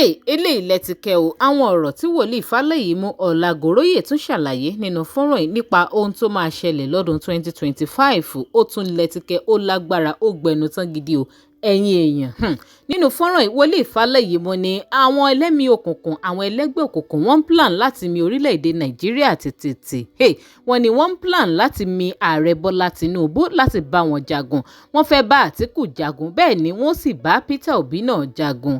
Eléyìí lẹ ti kẹ́ ọ. Àwọn ọ̀rọ̀ tí wòlíì Falẹ́yìímú Ọ̀làgòròyé tún ṣàlàyé nínú fọ́nrán yìí nípa ohun tó máa ṣẹlẹ̀ lọ́dún 2025, ó tún lẹ́tìkẹ́, ó lágbára, ó gbẹnu tán gidi o, ẹ̀yin èèyàn. Nínú fọ́nrán yìí, wòlíì Falẹ́yìímú ní àwọn ẹlẹ́mìí òkùnkùn, àwọn ẹlẹ́gbẹ́ òkùnkùn, wọ́n ń plan láti mi orílẹ̀-èdè Nàìjíríà tètè. Wọ́n ní wọ́n ń plan láti mi Ààrẹ Bọ́lá Tinubu, láti bá wọn jagun. Wọ́n fẹ́ bá Àtíkù jagun, bẹ́ẹ̀ ni wọ́n sì bá Peter Obi náà jagun.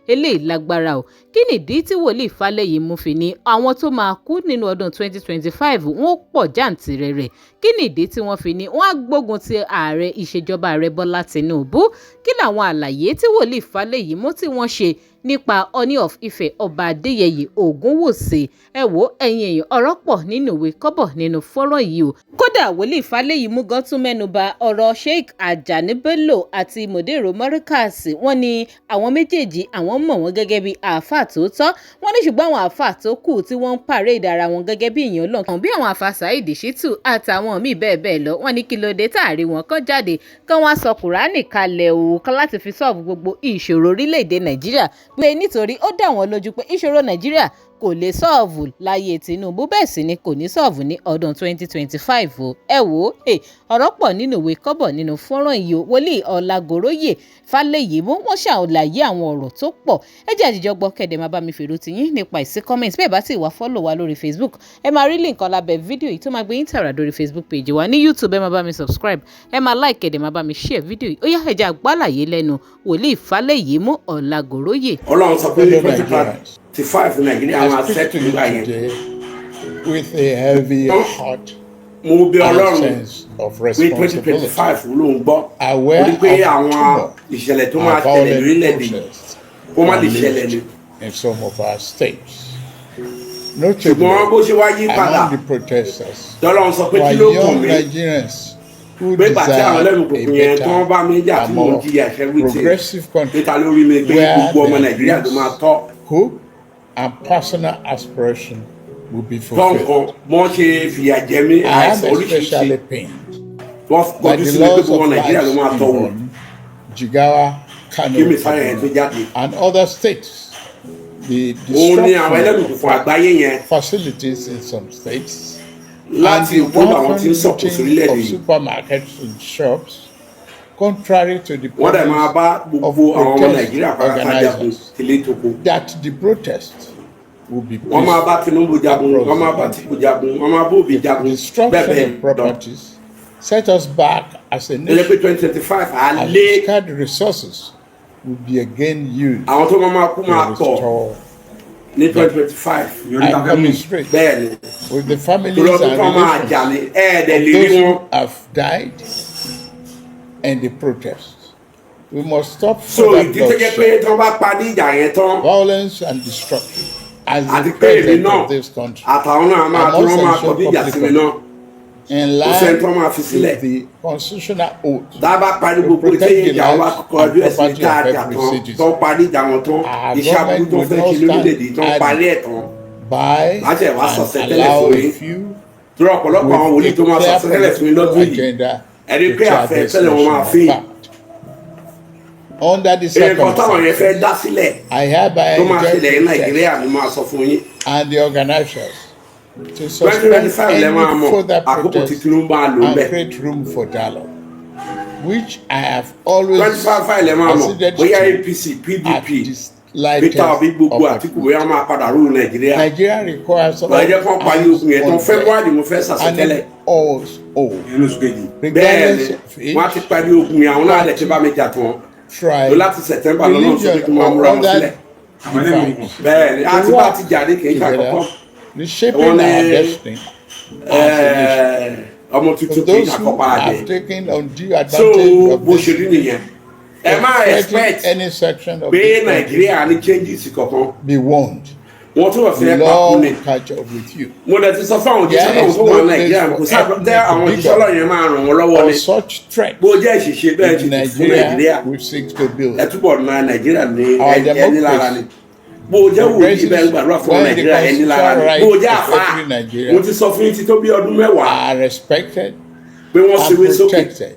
Eléyìí lágbára o. Kí nìdí tí wòlíì Falẹ́yìímú fi ní àwọn tó máa kú nínú ọdún 2025 wọ́n pọ̀ jàǹtìrẹrẹ? Kí nìdí tí wọ́n fi ní wọ́n á gbógun ti ààrẹ, ìṣèjọba Ààrẹ Bọ́lá Tinubu? Kí làwọn àlàyé tí wòlíì Falẹ́yìímú tí wọ́n ṣe nípa Ọọ̀ni of Ife, Ọba Adéyẹyè Ògúnwùsì? Ẹ wo, ẹ̀yin èèyàn, ọ̀rọ̀ pọ̀ nínú ìwé kọ́bọ̀ nínú fọ́nrán yìí o. Kódà, wòlíì Falẹ́yìímú gan tún mẹ́nu ba ọ̀rọ̀ Sheikh Ajani Bello àti Mòdèrò Mọ́ríkàsì. Wọ́n ní àwọn méjèèjì, àwọn mọ̀ wọ́n gẹ́gẹ́ bí àáfàá tòótọ́. Wọ́n ní ṣùgbọ́n àwọn àáfàá tó kù tí wọ́n ń parade ara wọn gẹ́gẹ́ bí èèyàn lọ́kàn, bí àwọn àáfàá Saheed Shittu àtàwọn míì bẹ́ẹ̀ bẹ́ẹ̀ lọ, wọ́n ní kí ló dé táàrí wọn kán jáde, kán wá sọ Kùránì kalẹ̀ o, kán láti fi solve gbogbo ìṣòro orílẹ̀-èdè Nàìjíríà, pé nítorí ó dá wọn lójú pé ìṣòro Nàìjíríà kò lè solve láyé Tinubu, bẹ́ẹ̀ sì ni kò ní solve ní ọdún 2025 o. Ẹ wò ó, ọ̀rọ̀ pọ̀ nínú ìwé kọ́bọ̀ nínú fọ́nrán yìí o. Wòlíì Ọ̀làgòròyè Falẹ́yìímú, wọ́n ṣàlàyé àwọn ọ̀rọ̀ tó pọ̀. Ẹ jẹ́ àjíjọ gbọ́, kẹ́dẹ̀ máa bá mi fèrò tiyín nípa ìsí comment. Bẹ́ẹ̀ bá sì wá follow wa lórí Facebook, ẹ máa rí link kan lábẹ́ fídíò yìí tó máa gbé yín tààrà lórí Facebook page wa. Ní YouTube, ẹ máa bá mi subscribe, ẹ máa like, kẹ́dẹ̀ máa bá mi share fídíò yìí. Ó yá, ẹ jẹ́ àgbálàyé lẹ́nu wòlíì Falẹ́yìímú Ọ̀làgòròyè. Ọlọ́run sọ pé 2025, Nàìjíríà máa settle nígbà yẹn. With a heavy heart. Mo bẹ̀ Ọlọ́run pé 2025 ló ń gbọ́ orí pé àwọn ìṣẹ̀lẹ̀ tó máa ṣẹlẹ̀ lórílẹ̀‐èdè yìí, kó má lè ṣẹlẹ̀ ni. In some of our states. Ṣùgbọ́n bó ṣe wá yí padà, Among the protesters tọ́lọ́run sọ pé kí ló kàn mí, pé gbàtí àwọn ẹlẹ́nu kòkòrò yẹn tó ń bá mi jà, tí mò ń jìyà ẹ̀ṣẹ̀ wí tí pé ta lórí mi, pé gbogbo ọmọ Nàìjíríà ló máa tọ́. Hope and personal aspiration will be Tọ́ fulfilled. nǹkan wọ́n ṣe fìyà jẹ mí, I am àìsàn oríṣiríṣi especially pained wọ́n by kọjú the sí mi pé loss gbogbo of ọmọ Nàìjíríà ló máa lives tọ́ in wọn Borno, Jigawa, Kano, kí messiah yẹn tó jáde. and other states. The Òun ni àwọn ẹlẹ́nu destruction kòkòrò àgbáyé yẹn facilities in some states láti and the October, àwọn tí ń sọ̀kò wanton sórílẹ̀-èdè of yìí. supermarkets and shops, contrary to the Wọ́n dẹ̀ máa bá promise of gbogbo àwọn ọmọ protest Nàìjíríà pátá jagun organizers tilé toko. that the protest will be Wọ́n máa bá Tinubu jagun, wọ́n máa bá Àtìkù jagun, wọ́n máa bá Òbí jagun, Destruction bẹ́ẹ̀ bẹ́ẹ̀ of lọ. properties set us back as a Ó yẹ pé nation 2025 á and lé discard resources will be again used àwọn tó máa máa kú to máa pọ̀ restore. ní 2025. I commiserate Bẹ́ẹ̀ ni, with the families torí ọdún and tó máa jà relations ní ẹ̀ẹ́dẹ̀ of lè rí those wọn. who have died in the protest. We must stop So further ìdí tó jẹ́ pé bloodshed, tí wọ́n bá parí ìjà yẹn tán, violence and destruction as àti the pé èmi president náà of this country. àtàwọn náà máa tí wọ́n máa kọjú ìjà sí mi náà. In Kò sẹ́ni line tó máa fi sílẹ̀. with the constitutional oath Tá a bá parí to gbogbo protect iṣẹ́ the ìjà wa lives kọjú and ẹ̀sìn property tá a of jà every tán, citizen. tó parí ìjà wọn tán, Our iṣẹ́ aburú government tó will fẹ́ not ṣe lórílẹ̀‐èdè stand tó parí ẹ̀ tán, by láti ẹ̀ wá and sọ̀sẹ̀ tẹ́lẹ̀ allow fún a yín. few Torí ọ̀pọ̀lọpọ̀ àwọn wòlíì tó máa with a sọ̀sẹ̀ tẹ́lẹ̀ fún yín clear lọ́dún yìí, agenda ẹni to pé tear àfẹ́ this tẹ́lẹ̀ wọn máa nation fi apart. Under the nǹkan táwọn yẹn fẹ́ circumstances, dá sílẹ̀ I hereby tó máa enjoin ṣẹlẹ̀ ní protest Nàìjíríà ni máa sọ fún yín. and the organizers to twenty suspend twenty five lẹ́ máa any mọ̀ further àkókò tí protest Tinubu máa lò ń and bẹ̀. create room for dialogue, which I have always 2025 lẹ́ máa mọ̀ acceded bóyá to APC, at PDP, the Peter Obi, gbogbo slightest Àtìkù, bóyá wọ́n máa padà rule Nàìjíríà. Nigeria requires all Lọ́ọ́ jẹ́ kó parí ogun yẹn tán on February, mo fẹ́ deck sàsọtẹ́lẹ̀. and all old, Bẹ́ẹ̀ regardless ni, of age, wọ́n á ti parí ogun yẹn, àwọn náà dẹ̀ ti bá mi jà tán tribe, láti September lọ́nà sọ pé religion kí n máa or múra wọn other sílẹ̀. divides. Bẹ́ẹ̀ ni, a ti bá ti jà ní kì í ṣàkọ́kọ́. Together, reshaping Wọ́n ní our destiny as a nation. Ọmọ For tuntun kì í those who ṣàkọ́pá adé. have taken undue So advantage of bó this ṣe rí nìyẹn. Ẹ má threatening expect any section of pé this country, Nàìjíríà ní changes kankan. be warned. Wọ́n túbọ̀ The fẹ́ law pakú ni. will catch up with you. Mo dẹ̀ ti sọ fún àwọn òjíṣẹ́ There náà is tó wà no Nàìjíríà, place kò for sábà tẹ́ ethnic àwọn òjíṣẹ́ Ọlọ́run yẹn máa ràn wọ́n lọ́wọ́ or ni. such threat Bó jẹ́ ìṣìṣe bẹ́ẹ̀ in ṣe fún Nàìjíríà, Nigeria we seek to build. ẹ túbọ̀ na Nàìjíríà ní Our ẹni lára ni. democracy Bó jẹ́ wòlíì bẹ́ẹ̀ ń gbàdúrà fún when the Nàìjíríà, ẹni lára ni. constitutional Bó jẹ́ rights of àfáà, every Nigerian mo ti sọ fún yín ti tó bí ọdún 10 are respected pé wọ́n and ṣèwé sókè protected.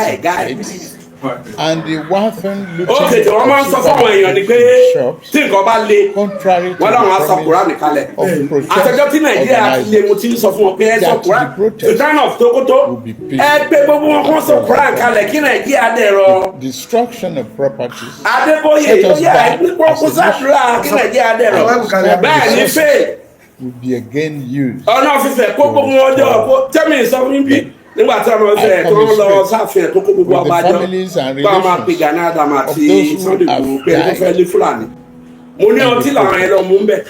Guy, guy. illicit trade and the wanton Ó looting tètè wọ́n máa ń of sọ fáwọn èèyàn ni pé supermarket shops, tí nǹkan bá le, contrary to wọ́n láwọn á sọ the Kùránì promise kalẹ̀. of protest Àtẹjọ́ tí Nàìjíríà ti lé, mo organizers ti ń sọ fún wọn pé ẹ sọ that Kùránì. the protest Sultan of Sokoto, will be ẹ peaceful. pé gbogbo wọn kó sọ Kùránì kalẹ̀ kí Nàìjíríà dẹ̀rọ. destruction of properties Adébóyè set us yóò yẹ back nípa as kó a nation sàdúrà kí Nàìjíríà dẹ̀rọ̀. Àwọn ẹ̀kọ́ Bẹ́ẹ̀ ni fèè will be again used ọ̀nà fífẹ̀ kó gbogbo wọn jọ kó tẹ́mi sọ fún bí nígbà tí wọn fẹ́ tó ń lọ sáfihàn tó kó gbogbo with the ọba jọ families and bá wọn máa pe relations Gani Adams of àti those who Sunday have Igboho pé ẹni tó fẹ́ died lé Fúlàní. Mo ní and ọtí the làwọn yẹn lọ mú ń bẹ̀.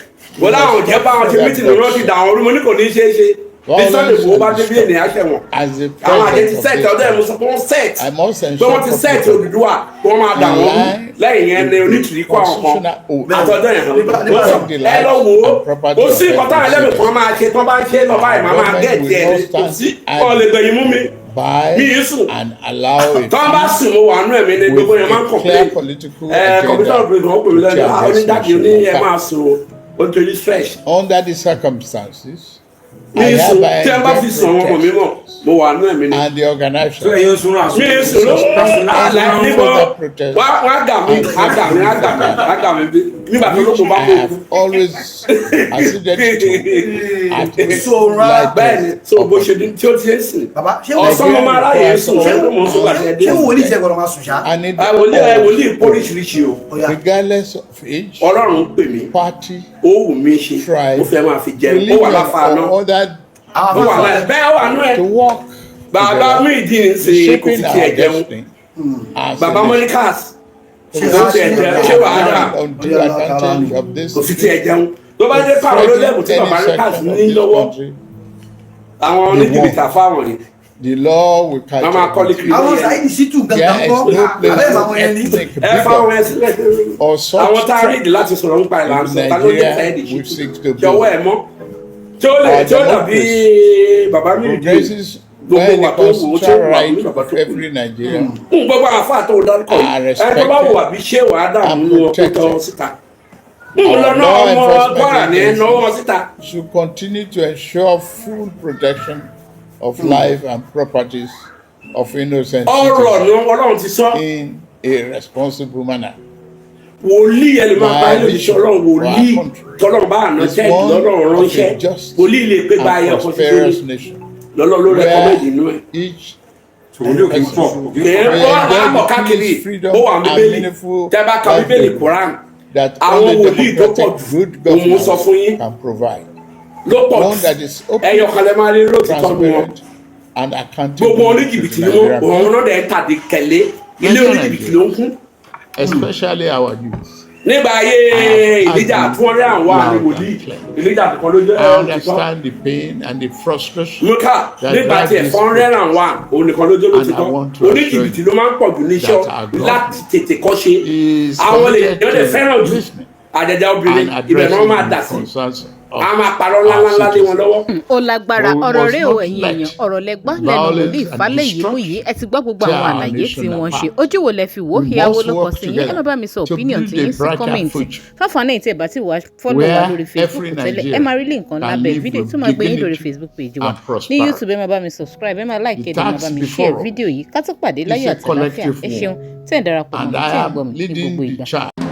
Wọ́n láwọn ò jẹ́ bá wọn ṣe mítìnì wọn ti dà wọn rú, mo ní kò ní ṣeé ṣe. Bí Sunday violence Igboho bá and dé bí ènìyàn ṣẹ̀wọ̀n. as the Àwọn àjẹ ti president of sẹ́ẹ̀tì this ọdọ ẹ̀ mo country. sọ pé wọ́n sẹ́ẹ̀tì I must pé ensure wọ́n ti sẹ́ẹ̀tì publicly Odùduwà pé wọ́n máa dà in wọ́n rú. line Lẹ́yìn yẹn ni with the onítìrí kó àwọn kan constitutional oath àtọ́jọ́ yẹn Nígbà- wọ́n sọ protect the ẹ lọ lives wò ó and property kò of sí nǹkan táwọn every ẹlẹ́mìí kan citizen. máa ṣe tán bá ń ṣe lọ báyìí Our màá máa government gẹ̀ẹ́tì will ẹ̀ not ní kò stand sí wọn lè idle gbẹ̀yìn mú mi by mi yìí sùn and allow a tán bá few sùn mo wà nú ẹ̀mí ni gbogbo with yẹn máa ń a complain clear political ẹ kọmíṣánná agenda pé wọ́n pè mí to lẹ́nu tear ah this onídàgé nation ní ẹ máa apart. sùn o ó torí fresh Under the circumstances, mi I yìí sùn hereby tí ẹ bá fi inject sùn àwọn ọmọ mi mọ̀ protesters mo wà nú ẹ̀mí ni and the So organizers ẹ̀yin sunra mi yìí sùn ló suspend àlà any níbo further protest wọ́n á gà mí and á gà mí á gà mí á gà mí bí nígbà tó which lóko bá I kó have always acceded to at So, rárá, bẹ́ẹ̀ ni lightest so bó ṣe opportunity. ní tí ó ti ń sìn Bàbá, ṣé ọ̀sán mo máa ráyè Nigeria sùn ṣé requires mo mọ̀ sùn àti ẹdín. ṣé wòlíì tiẹ̀ gbọ́dọ̀ máa sùn ṣá? And it ẹ wòlíì ẹ wòlíì all, póríṣiríṣi o Ó yá. regardless of age, Ọlọ́run pè mí party, ó wù mí ṣe ó tribe, fẹ́ máa fi jẹun ó wà religion, láfa náà or other Àwọn ó wà afáfá láì bẹ́ẹ̀ ó wà nú ẹ to work bàbá together Muyideen ṣe kò fi shaping tiẹ̀ our jẹun destiny as bàbá a nation. Monikas ṣe kò tiẹ̀ jẹun ṣé wàhálà Undue advantage of this kò fi tiẹ̀ jẹun tó bá dé pàrọ̀ ló lẹ́bùn tí threaten bàbá any Monikas section of ní this lọ́wọ́ country, àwọn the oníjìbìtà one. fáwọn yìí The law will catch wọ́n máa up kọ́lé with kiri you. Àwọn lórí ẹ̀. Saheed Shittu gangan There is kọ́ no place abẹ́ for àwọn yẹn ní. ethnic Ẹ fáwọn ẹ bigot sílẹ̀ or such àwọn tá a rí threat ìdí láti sọ̀rọ̀ nípa ìlànà in sọ ta ló jẹ́ Nigeria Saheed we Shittu seek to tí ọwọ́ build. ẹ̀ mọ́ tí ó lè Our tí ó dàbí democracy bàbá Muyideen progresses gbogbo where wà the tó wù ó tí ó constitutional wù àbí right bàbá of tó kù every Nigerian ń gbogbo àwọn àfáà tó dárúkọ yìí are ẹ tó bá wù respected àbí ṣé wàá dààmú and wọn kó tọ́ protected. síta ń lọ Our náà law ọmọ enforcement Kwara ní ẹ náwó wọn agencies síta should continue to ensure full protection of life and properties of innocent ọ̀rọ̀ citizens ni Ọlọ́run ti sọ in a responsible manner. Wòlíì ẹ lè máa bá My ilé ìṣọ́ vision Ọlọ́run for wòlíì our country tọ́lọ́run bá àná is jẹ́ one lọ́lọ́run of a ránṣẹ́ just wòlíì lè pé gba and ayé ọkọ̀ ṣoṣo prosperous ní nation lọ́lọ́run ló rẹ́kọ́mẹ́dì where inú ẹ̀. each Wòlíì ò kì í pọ̀, kò kì í Kì í pọ̀. may wọ́n á enjoy pọ̀ the káàkiri peace, freedom, ó wà ní and Bíbélì meaningful tẹ́ bá ka Bíbélì livelihood Quran that àwọn only wòlíì tó pọ̀ democratic jù good òun sọ governance fún yín can provide. ló pọ̀ One jù that is open, ẹyọ kan lẹ máa rí lótìtọ́ nu wọn transparent, and gbogbo accountable to oníjìbìtì the ni wọn Nigerian òun people. náà dẹ̀ ń tàdí kẹ̀lé ilé Nigeria, oníjìbìtì ló ń kún. especially our youth, Nígbà ayé have Èlíjà argued 201 ni loud wòlíì and clear. Èlíjà kan ló jẹ́ I òtítọ́ understand the pain and the frustration mọ́kà that nígbà drive tiẹ̀ this 401 òun nìkan ló jẹ́ and I lótìtọ́ want to assure oníjìbìtì you ló máa ń pọ̀ jù níṣọ́ that our láti government tètè kọ́ ṣe is àwọn lè committed yọ lè to fẹ́ràn jù listening àjàjà obìnrin and ibẹ̀ ni wọ́n máa addressing dà the sí concerns of a máa parọ́ our ńláńlá lé wọn citizens. lọ́wọ́. Ó lágbára. But we Ọ̀rọ̀ must rèé o, not ẹ̀yin let èèyàn, ọ̀rọ̀ lẹ gbọ́ lẹ́nu wòlíì violence and Fálẹ́yìí mú yìí. destruction Ẹ ti gbọ́ gbogbo tear àwọn our àlàyé tí nation wọ́n ṣe. apart. Ojú wo lẹ fi wò ó? We Ìyàwó must ló kọ work sí yín. Ẹ má together bá mi sọ to opinion build tí a yín sí brighter comment. future Fáfáná ìtẹ̀ bá ti wá follow wa where lórí Facebook every tẹ́lẹ̀, ẹ máa Nigerian rí link kan can lábẹ́ live fídíò with tó máa gbé yín lórí dignity Facebook page wa and ní prosperity. YouTube. Ẹ máa bá mi subscribe, ẹ máa like, The ẹ dẹ̀ máa bá task mi share before us fídíò yìí. Ká tó pàdé is láyọ̀ a àti àlàáfíà. collective Ẹ ṣeun one, tẹ́ ẹ̀ ń darapọ̀ mọ́ and mi, I tẹ́ ẹ̀ ń gbọ́ am mi ní leading gbogbo the ìgbà. charge.